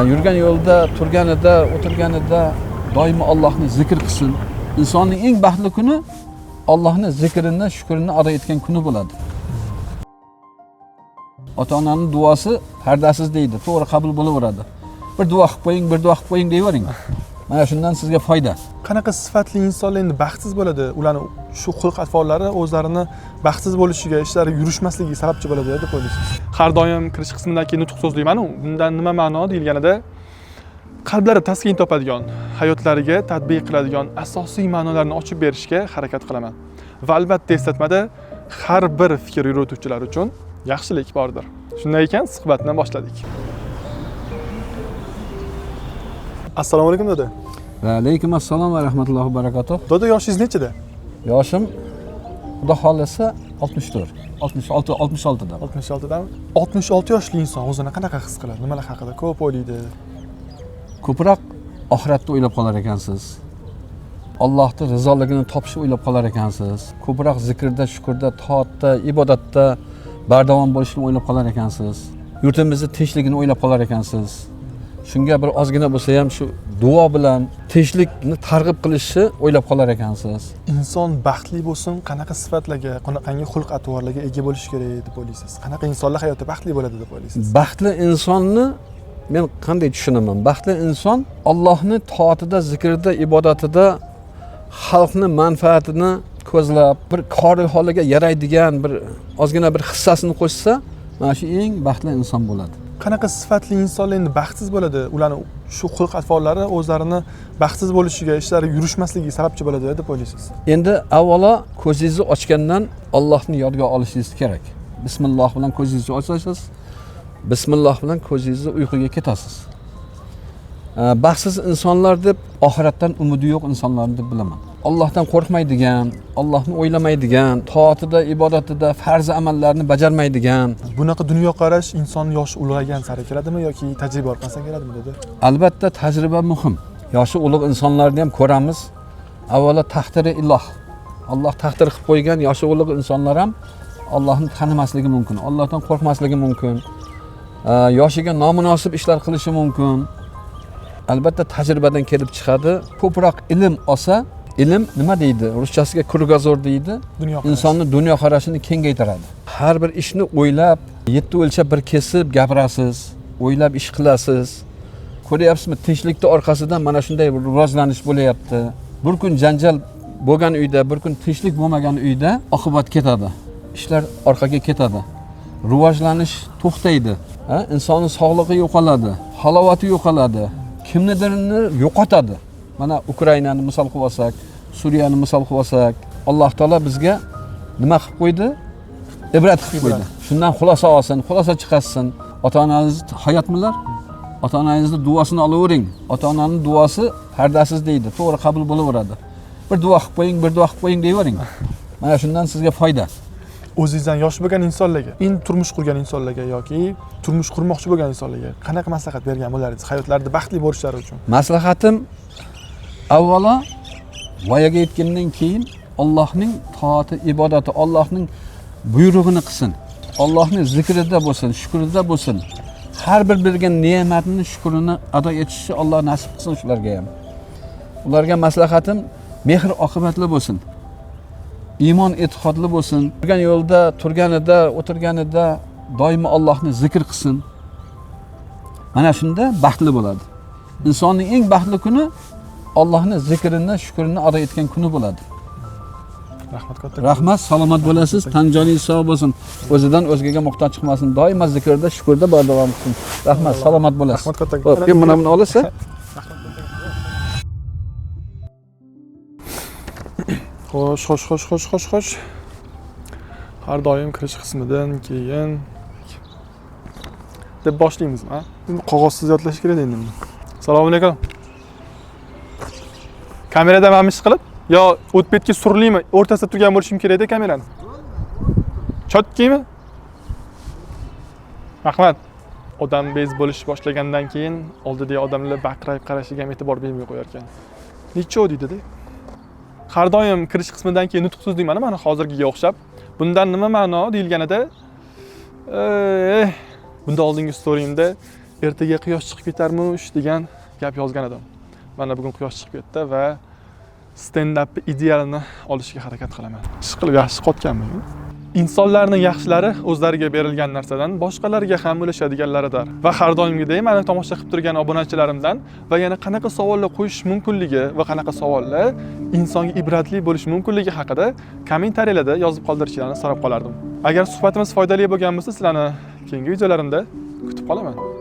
Yurgan yo'lda, turganida, o'tirganida doimo Allohni zikr qilsin. Insonning eng baxtli kuni Allohni zikrini, shukrini ado etgan kuni bo'ladi. Ota-onaning duosi pardasiz deydi, to'g'ri qabul bo'laveradi. Bir duo qilib qo'ying, bir duo qilib qo'ying deyvering. Mana shundan sizga foyda. Qanaqa sifatli insonlar endi baxtsiz bo'ladi? Ularni shu xulq atvorlari o'zlarini baxtsiz bo'lishiga, ishlari yurishmasligiga sababchi bo'ladi deb o'ylaysiz? Har doim kirish qismidagi nutq so'zlayman-u, bundan nima ma'no deyilganida qalblari taskin topadigan, hayotlariga tatbiq qiladigan asosiy ma'nolarni ochib berishga harakat qilaman. Va albatta eslatmada har bir fikr yurituvchilar uchun yaxshilik bordir. Shunday ekan, suhbatni boshladik. Assalomu alaykum dada. Va alaykum assalom va rahmatullohi va barakatuh. Dada, yoshingiz nechida? Yoshim Xudo xohlasa 64, 66, 66 da. 66 dami? 66 yoshli inson o'zini qanaqa his qiladi? Nimalar haqida ko'p o'ylaydi? Ko'proq oxiratni o'ylab qolar ekansiz. Allohning rizoligini topishni o'ylab qolar ekansiz. Ko'proq zikrda, shukrda, toatda, ibodatda bardavom bo'lishni o'ylab qolar ekansiz. Yurtimizni tinchligini o'ylab qolar ekansiz. Shunga bir ozgina bo'lsa ham shu duo bilan tinchlikni targ'ib qilishni o'ylab qolar ekansiz. Inson baxtli bo'lsin, qanaqa sifatlarga, qanaqangi xulq atvorlarga ega bo'lishi kerak deb o'ylaysiz? Qanaqa insonlar hayotda baxtli bo'ladi deb o'ylaysiz? Baxtli insonni men qanday tushunaman? Baxtli inson Allohni toatida, zikrida, ibodatida xalqni manfaatini ko'zlab, bir kori holiga yaraydigan bir ozgina bir hissasini qo'shsa, mana shu eng baxtli inson bo'ladi. Qanaqa sifatli insonlar endi baxtsiz bo'ladi? Ularni shu xulq atvorlari o'zlarini baxtsiz bo'lishiga, ishlari yurishmasligiga sababchi bo'ladi deb o'ylaysiz? Endi avvalo ko'zingizni ochgandan Allohni yodga olishingiz kerak. Bismillah bilan ko'zingizni ochasiz. Bismillah bilan ko'zingizni uyquga ketasiz. Baxtsiz insonlar deb oxiratdan umidi yo'q insonlarni deb bilaman. Allohdan qo'rqmaydigan, Allohni o'ylamaydigan, toatida, ibodatida farz amallarni bajarmaydigan. Bunaqa dunyoqarash inson yoshi ulg'aygan sari keladimi yoki tajriba orqasidan keladimi dedi? Albatta tajriba muhim. Yoshi ulug' insonlarni ham ko'ramiz. Avvalo taqdiri iloh. Alloh taqdir qilib qo'ygan yoshi ulug' insonlar ham Allohni tanimasligi mumkin, Allohdan qo'rqmasligi mumkin. Yoshiga nomunosib ishlar qilishi mumkin. Albatta tajribadan kelib chiqadi. Ko'proq ilm olsa, ilm nima deydi? Ruschasiga кругозор deydi. Insonni dunyoqarashini kengaytiradi. Har bir ishni o'ylab, yetti o'lchab bir kesib gapirasiz, o'ylab ish qilasiz. Ko'ryapsizmi, tinchlikni orqasidan mana shunday bir rivojlanish bo'lyapti. Bir kun janjal bo'lgan uyda, bir kun tinchlik bo'lmagan uyda oqibat ketadi. Ishlar orqaga ketadi. Rivojlanish to'xtaydi. Insonning sog'lig'i yo'qoladi, halovati yo'qoladi, kimnidirni yo'qotadi. Mana Ukrainani misol qilib olsak, Suriyani misol qilib olsak, Alloh taolo bizga nima qilib qo'ydi? Ibrat qilib qo'ydi. Shundan xulosa olsin, xulosa chiqarsin. Ota-onangiz hayotmilar? Ota-onangizni duosini olavering. Ota-onaning duosi pardasiz deydi, to'g'ri qabul bo'laveradi. Bir duo qilib qo'ying, bir duo qilib qo'ying deyvering. Mana shundan sizga foyda. O'zingizdan yosh bo'lgan insonlarga, endi turmush qurgan insonlarga yoki turmush qurmoqchi bo'lgan insonlarga qanaqa maslahat bergan bo'lardingiz hayotlarida baxtli bo'lishlari uchun? Maslahatim avvalo voyaga yetgandan keyin Allohning toati, ibodati, Allohning buyrug'ini qilsin. Allohning zikrida bo'lsin, shukrida bo'lsin. Har bir bergan ne'matini shukrini ado etishni Alloh nasib qilsin shularga ham. Ularga maslahatim mehr oqibatli bo'lsin. Iymon e'tiqodli bo'lsin. Yurgan yo'lda, turganida, o'tirganida doimo Allohni zikr qilsin. Mana shunda baxtli bo'ladi. Insonning eng baxtli kuni Allohni zikrini, shukrini ado etgan kuni bo'ladi. Rahmat katta. Rahmat, salomat bo'lasiz, tan joningiz sog' bo'lsin. O'zidan o'zgaga muhtoj chiqmasin. Doimo zikrda, shukrda bardavom qilsin. Rahmat, salomat bo'lasiz. Rahmat katta. Xo'p, keyin mana buni olasiz. Xo'sh, xo'sh, xo'sh, xo'sh, xo'sh, xo'sh. Har doim kirish qismidan keyin deb boshlaymizmi, a? Qog'ozsiz yodlash kerak endi buni. Assalomu alaykum. Kamerada mana ish qilib, yo o't betga surilmaymi? O'rtasida turgan bo'lishim kerak-da kamerani. Chotkimi? Rahmat. Odam bez bo'lish boshlagandan keyin oldidagi odamlar baqirayib qarashiga ham e'tibor bermay qo'yar ekan. Necho deydi-da. Har doim kirish qismidan keyin nutq so'zlayman, mana hozirgiga o'xshab. Bundan nima ma'no deyilganida, bundan oldingi storyimda Ertaga quyosh chiqib ketarmish degan gap yozgan edim. Mana bugun quyosh chiqib ketdi va stendap idealini olishga harakat qilaman. Ish qilib yaxshi qotganman. Insonlarning yaxshilari o'zlariga berilgan narsadan boshqalarga ham ulashadiganlaridir. Va har doimgidek mani tomosha qilib turgan obunachilarimdan va yana qanaqa savollar qo'yish mumkinligi va qanaqa savollar insonga ibratli bo'lishi mumkinligi haqida kommentariyalarda yozib qoldirishlarini so'rab qolardim. Agar suhbatimiz foydali bo'lgan bo'lsa, sizlarni keyingi videolarimda kutib qolaman.